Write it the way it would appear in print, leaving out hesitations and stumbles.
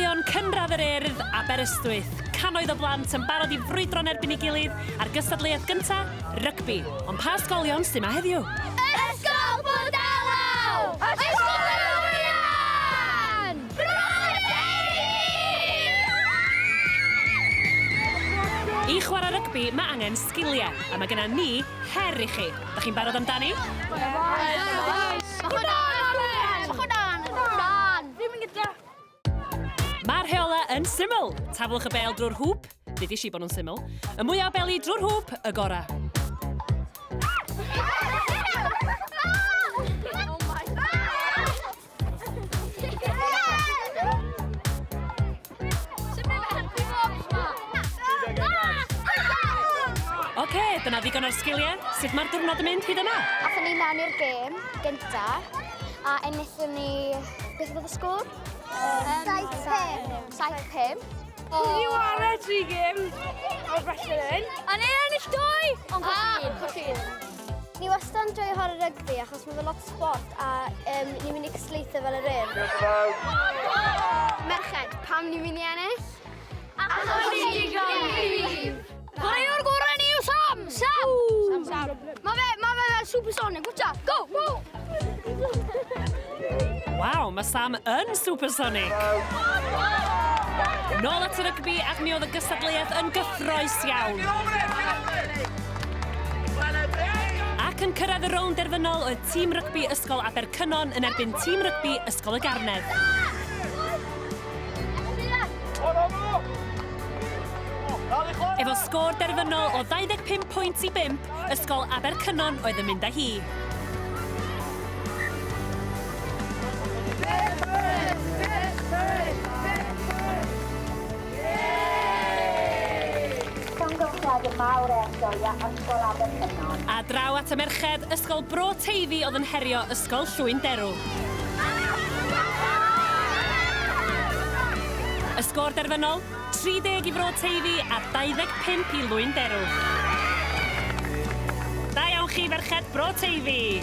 Ysgolion Cynradd yr Urdd, Aberystwyth. Cannoedd o blant yn barod i frwydro'n erbyn ei gilydd ar gystadleuaeth gynta, rygbi. Ond pa ysgolion sydd 'ma heddiw? Ysgol Bwdalaw! Ysgol Llanwrian! Bro Teifi! I chwarae rygbi mae angen sgiliau, a mae genna ni her i chi. Da chi'n barod amdani? Mae'r rheolau yn syml. Taflwch y bêl drwy'r hŵp. Dudis i bod nhw'n syml. Y mwyaf o beli drwy'r hŵp, y gorau. Oce, dyna ddigon o'r sgiliau. Sut mae'r diwrnod yn mynd hyd yma? Athon ni mewn i'r gêm gynta a enillon ni, beth oedd y sgôr? 7-5. 7-5. Ni ware tri gêm o'r belled hyn. A ni ennill dwy! Ond colli un. Ni wastad yn joio chwarae rygbi achos mae fe lot o sport a um, ni'n mynd i cystadlaethau fel yr Urdd. Merched, pam ni'n mynd i ennill? Achos ni'n digon cryf! Chwaraewr gorau ni yw Sam! Sam! Sam! Sam. Mae fe, mae fe fel supersonic, watcha! Go! Go! Waw, mae Sam yn supersonic! Nôl at y rygbi ac mi oedd y gystadleuaeth yn gyffroes iawn. Ac yn cyrraedd y rownd derfynol oedd tîm rygbi Ysgol Abercynon yn erbyn tîm rygbi Ysgol y Garnedd. Efo sgôr derfynol o 25 pwynt i 5, Ysgol Abercynon oedd yn mynd â hi. Llongyfarchiadau mawr eto i Ysgol Abercynon. A draw at y merched, Ysgol Bro Teifi oedd yn herio Ysgol Llwyn Derw. Y sgôr derfynol, 30 i Fro Teifi a 25 i Lwyn Derw. Da iawn chi, ferched Bro Teifi!